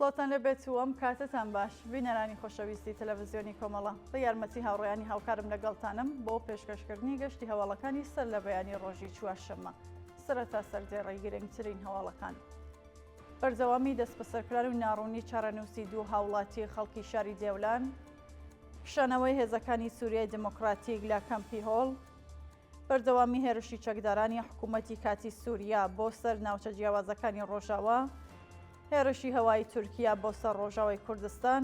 سڵاوتان لێبێت و ئەم کاتەتان باش بینەرانی خۆشەویستی تەلەڤزیۆنی کۆمەڵە بە یارمەتی هاوڕێیانی هاوکارم لەگەڵتانم بۆ پێشکەشکردنی گەشتی هەواڵەکانی سەر لە بەیانی ڕۆژی چوارشەممە سەرەتا سەردێڕی گرنگترین هەواڵەکان. بەردەوامی دەستبەسەرکران و ناڕوونی چارەنووسی دوو هاوڵاتی خەڵکی شاری دێولان، کشانەوەی هێزەکانی سووریای دیموکراتیک لە کەمپی هۆڵ، بەردەوامی هێرشی چەکدارانی حکوومەتی کاتی سووریا بۆ سەر ناوچە جیاوازەکانی ڕۆژاوا، هێرشی هەوایی تورکیا بۆ سەر ڕۆژاوای کوردستان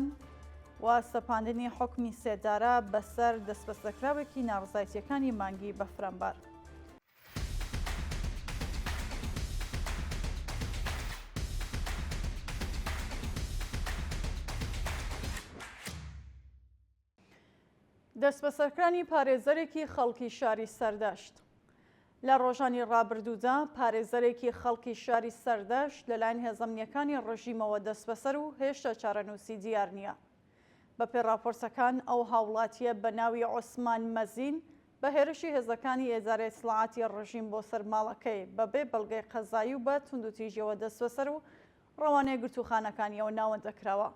و سەپاندنی حوکمی سێدارە بەسەر دەستبەسەرکراوێکی ناڕەزایەتییەکانی مانگی بەفرانبار. دەستبەسەرکرانی پارێزەرێکی خەڵکی شاری سەردەشت لە ڕۆژانی ڕابردوودا پارێزەرێکی خەڵکی شاری سەردەشت لەلایەن هێزەمنیەکانی ڕژیمەوە دەستبەسەر و هێشتا چارەنووسی دیار نییە. بەپێی ڕاپۆرتەکان ئەو هاوڵاتییە بە ناوی عوسمان مەزین بە هێرشی هێزەکانی ئیدارەی ئیتڵاعاتی ڕژیم بۆ سەر ماڵەکەی بە بێ بەڵگەی قەزایی و بە توندوتیژیەوە دەستبەسەر و ڕەوانەی گرتووخانەکانی ئەو ناوەندە کراوە.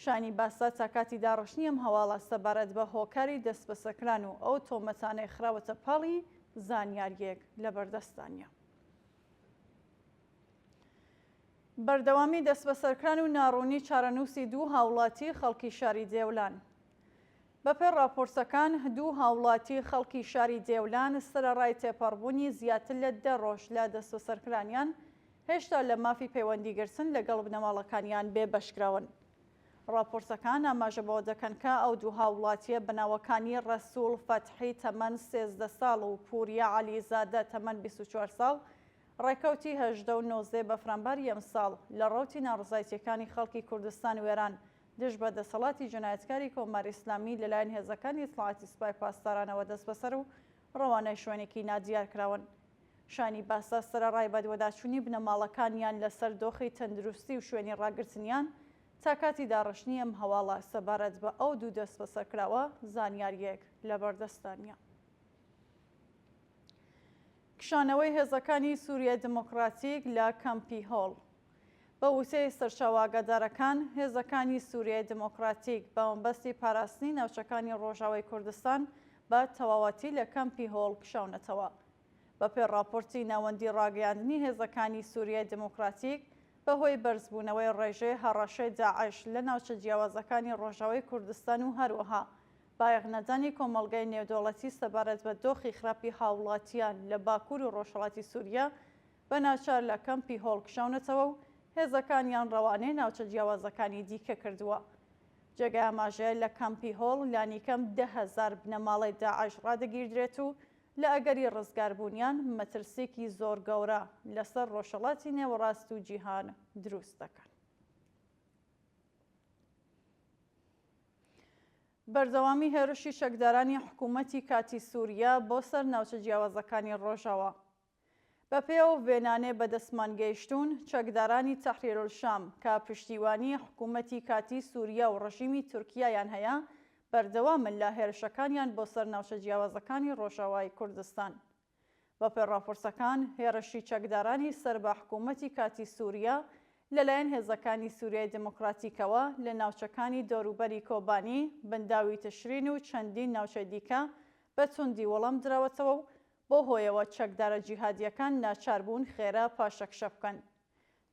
شایانی باسە تا کاتی داڕشتنی ئەم هەواڵە سەبارەت بە هۆکاری دەستبەسەرکران و ئەو تۆمەتانەی خراوەتە پاڵی زانیارییەک لەبەردەستدا نییە. بەردەوامی دەستبەسەرکران و ناڕوونی چارەنووسی دوو هاوڵاتی خەڵکی شاری دێولان. بەپێی ڕاپۆرتەکان دوو هاوڵاتی خەڵکی شاری دێولان سەرەڕای تێپەڕبوونی زیاتر لە دە ڕۆژ لە دەستبەسەرکرانیان هێشتا لە مافی پەیوەندیگرتن لەگەڵ بنەماڵەکانیان بێبەشکراون. ڕاپۆرتەکان ئاماژە بەوە دەکەن کە ئەو دوو هاوڵاتییە بە ناوەکانی ڕەسووڵ فەتحی تەمەن 13 ساڵ و پوریا عەلیزادە تەمەن 24 ساڵ ڕێکەوتی 18 و 19 بەفرانباری ئەمساڵ لە ڕەوتی ناڕەزایتییەکانی خەڵکی کوردستان و ئێران دژ بە دەسەڵاتی جەنایەتکاری کۆماری ئیسلامی لەلایەن هێزەکانی ئیتڵاعاتی سوپای پاسدارانەوە دەستبەسەر و ڕەوانەی شوێنێکی نادیار کراون. شایانی باسە سەرەڕای بەدواداچوونی بنەماڵەکانیان لەسەر دۆخی تەندروستی و شوێنی ڕاگرتنیان، تا کاتی داڕشتنی ئەم هەواڵە سەبارەت بە ئەو دوو دەستبەسەرکراوە زانیارییەک لەبەردەستدا نییە. کشانەوەی هێزەکانی سوریای دیموکراتیک لە کەمپی هۆڵ. بە وتەی سەرچاوە ئاگادارەکان، هێزەکانی سوریای دیموکراتیک بە مەبەستی پاراستنی ناوچەکانی ڕۆژاوای کوردستان بە تەواوەتی لە کەمپی هۆڵ کشاونەتەوە. بەپێی ڕاپۆرتی ناوەندی ڕاگەیاندنی هێزەکانی سوریای دیموکراتیک، بەهۆی بەرزبوونەوەی ڕێژەی هەڕەشەی داعش لە ناوچە جیاوازەکانی ڕۆژاوای کوردستان و هەروەها بایەخنەدانی کۆمەڵگای نێودەوڵەتی سەبارەت بە دۆخی خراپی هاوڵاتیان لە باکوور و ڕۆژهەڵاتی سوریا بە ناچار لە کەمپی هۆڵ کشاونەتەوە و هێزەکانیان ڕەوانەی ناوچە جیاوازەکانی دیکە کردووە. جێگای ئاماژەیە لە کەمپی هۆڵ لانیکەم 10,000 بنەماڵەی داعش ڕادەگیردرێت و لە ئەگەری ڕزگاربوونیان مەترسییەکی زۆر گەورە لەسەر ڕۆژهەڵاتی نێوەڕاست و جیهان دروست دەکەن. بەردەوامی هێرشی چەکدارانی حکوومەتی کاتی سووریا بۆ سەر ناوچە جیاوازەکانی ڕۆژاوا. بەپێی ئەو وێنانەی بەدەستمان گەیشتوون، چەکدارانی تەحریرولشام کە پشتیوانیی حکوومەتی کاتیی سووریا و ڕژیمی تورکیایان هەیە، بەردەوامن لە هێرشەکانیان بۆ سەر ناوچە جیاوازەکانی ڕۆژاوای کوردستان. بەپێی ڕاپۆرتەکان، هێرشی چەکدارانی سەر بە حکوومەتی کاتی سووریا لەلایەن هێزەکانی سووریای دیموکراتیکەوە لە ناوچەکانی دەوروبەری کۆبانی، بەنداوی تشرین و چەندین ناوچەی دیکە بە توندی وەڵام دراوەتەوە و بەو هۆیەوە چەکدارە جیهادییەکان ناچار بوون خێرا پاشەکشە بکەن.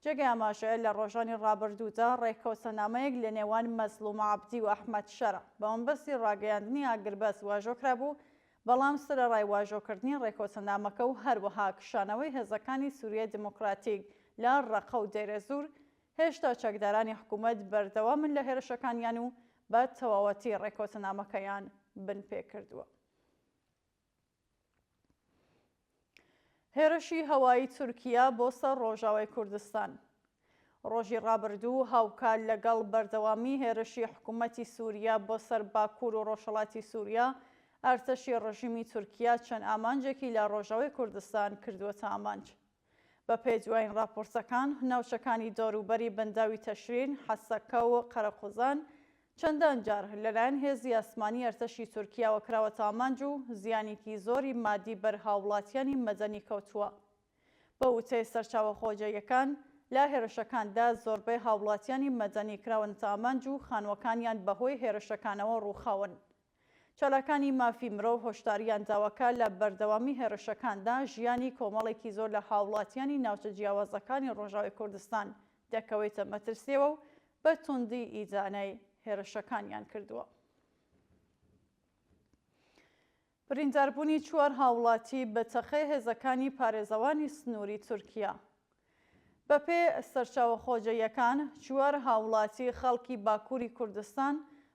جێگەی ئاماژەیە لە ڕۆژانی ڕابردوودا ڕێککەوتەنامەیەک لە نێوان مەزڵوم عەبدی و ئەحمەد شەرع بە مەبەستی ڕاگەیاندنی ئاگربەست واژۆکرابوو، بەڵام سەرەڕای واژۆکردنی ڕێککەوتەنامەکە و هەروەها کشانەوەی هێزەکانی سوریای دیموکراتیک لە ڕەقە و دەیرەزوور، هێشتا چەکدارانی حکومەت بەردەوامن لە هێرشەکانیان و بە تەواوەتی ڕێککەوتەنامەکەیان بنپێکردووە. هێرشی هەوایی تورکیا بۆ سەر ڕۆژاوای کوردستان ڕۆژی ڕابردوو هاوکات لەگەڵ بەردەوامی هێرشی حکوومەتی سووریا بۆ سەر باکوور و ڕۆژهەڵاتی سووریا، ئەرتەشی ڕژیمی تورکیا چەند ئامانجێکی لە ڕۆژاوای کوردستان کردووەتە ئامانج. بەپێی دوایین ڕاپۆرتەکان، ناوچەکانی دەوروبەری بەنداوی تەشرین، حەسەکە و قەرەقوزان چەندان جار لەلایەن هێزی ئاسمانی ئەرتەشی تورکیاوە کراوەتە ئامانج و زیانێکی زۆری مادی بەر هاووڵاتیانی مەدەنی کەوتووە. بە وتەی سەرچاوە خۆجێیەکان، لە هێرشەکاندا زۆربەی هاوڵاتیانی مەدەنی کراونەتە ئامانج و خانووەکانیان بەهۆی هێرشەکانەوە ڕووخاون. چالاکانی مافی مرۆڤ هۆشدارییان داوە کە لە بەردەوامی هێرشەکاندا ژیانی کۆمەڵێکی زۆر لە هاوڵاتیانی ناوچە جیاوازەکانی ڕۆژاوای کوردستان دەکەوێتە مەترسییەوە و بە توندی ئیدانەی هێرشەکانیان کردووە. برینداربوونی چوار هاوڵاتی بە تەقەی هێزەکانی پارێزەوانی سنووری تورکیا. بەپێ سەرچاوە خۆجێیەکان، چوار هاوڵاتی خەڵکی باکووری کوردستان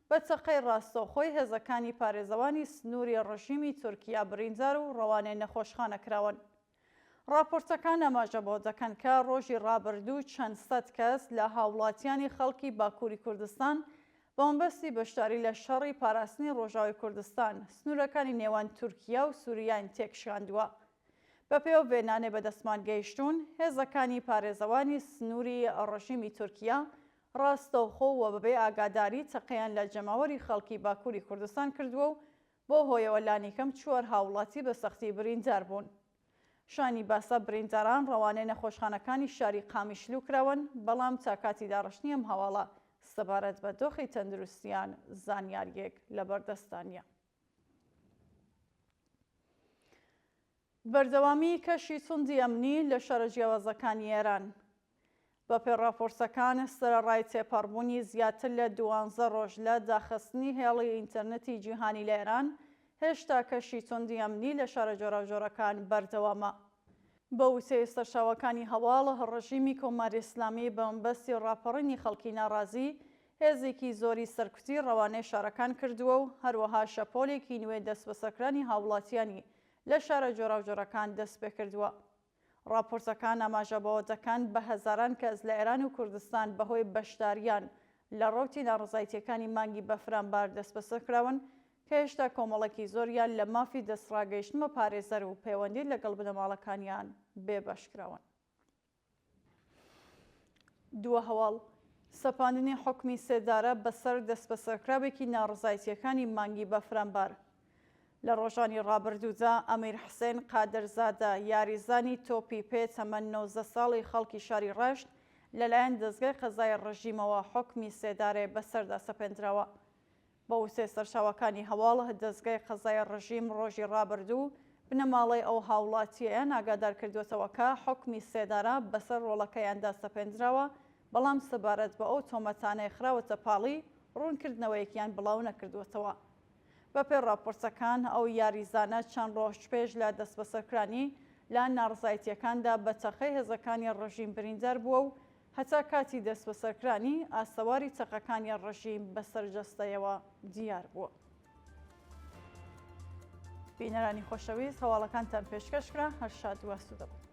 بە تەقەی ڕاستەوخۆی هێزەکانی پارێزەوانی سنووری ڕژیمی تورکیا بریندار و ڕەوانەی نەخۆشخانە کراون. ڕاپۆرتەکان ئاماژە بەوە دەکەن کە ڕۆژی ڕابردوو چەند سەد کەس لە هاوڵاتیانی خەڵکی باکووری کوردستان بە مەبەستی بەشداری لە شەڕی پاراستنی ڕۆژاوای کوردستان سنوورەکانی نێوان تورکیا و سووریایان تێکشکاندووە. بەپێی ئەو وێنانەی بەدەستمان گەیشتوون، هێزەکانی پارێزەوانی سنووری ڕژیمی تورکیا ڕاستەوخۆ و بەبێ ئاگاداری تەقەیان لە جەماوەری خەڵکی باکووری کوردستان کردووە و بەو هۆیەوە لانیکەم چوار هاوڵاتی بە سەختی بریندار بوون. شانی باسە برینداران ڕەوانەی نەخۆشخانەکانی شاری قامیشلو کراون، بەڵام تا کاتی داڕشتنی ئەم هەواڵە سەبارەت بە دۆخی تەندروستیان زانیارییەک لەبەردەستدا نییە. بەردەوامی کەشی توندی ئەمنی لە شارە جیاوازەکانی ئێران. بەپێی ڕاپۆرتەکان، سەرەڕای تێپەڕبوونی زیاتر لە دوانزە ڕۆژ لە داخستنی هێڵی ئینتەرنێتی جیهانی لە ئێران، هێشتا کەشی توندی ئەمنی لە شارە جۆراوجۆرەکان بەردەوامە. بە وتەی سەرچاوەکانی هەواڵ، ڕژیمی کۆماری ئیسلامی بە مەبەستی ڕاپەڕینی خەڵکی ناڕازی، هێزێکی زۆری سەرکوتی ڕەوانەی شارەکان کردووە و هەروەها شەپۆلێکی نوێی دەستبەسەرکرانی هاووڵاتیانی لە شارە جۆراوجۆرەکان دەستپێکردووە. ڕاپۆرتەکان ئاماژە بەوە دەکەن بە هەزاران کەس لە ئێران و کوردستان بەهۆی بەشدارییان لە ڕەوتی ناڕەزایتییەکانی مانگی بەفرانبار دەستبەسەرکراون کە هێشتا کۆمەڵێکی زۆریان لە مافی دەستڕاگەیشتن بە پارێزەر و پەیوەندی لەگەڵ بنەماڵەکانیان بێبەشکراون. دوا هەواڵ، سەپاندنی حوکمی سێدارە بەسەر دەستبەسەرکراوێکی ناڕەزایەتییەکانی مانگی بەفرانبار. لە ڕۆژانی ڕابردوودا ئەمیر حسێن قادرزادە، یاریزانی تۆپی پێ تەمەن 19 ساڵی خەڵکی شاری ڕەشت لەلایەن دەزگای قەزای ڕژیمەوە حوکمی سێدارەی بەسەردا سەپێندراوە. بە وتەی سەرچاوەکانی هەواڵ، دەزگای قەزای ڕژیم ڕۆژی ڕابردوو بنەماڵەی ئەو هاوڵاتییەیان ئاگادار کردووەتەوە کە حوکمی سێدارە بەسەر ڕۆڵەکەیاندا سەپێندراوە، بەڵام سەبارەت بە ئەو تۆمەتانەی خراوەتە پاڵی، ڕوونکردنەوەیەکیان بڵاونەکردووەتەوە. بەپێی ڕاپۆرتەکان، ئەو یاریزانە چەند ڕۆژ پێش لە دەستبەسەرکرانی، لە ناڕەزایەتییەکاندا بە تەقەی هێزەکانی ڕژیم بریندار بووە و هەتا کاتی دەستبەسەرکرانی، ئاسەواری چەقەکانی ڕژیم بەسەر جەستەیەوە دیار بووە. بینەرانی خۆشەویست هەواڵەکانتان پێشکەش کرا، هەر شاد و ئاسوودە بن.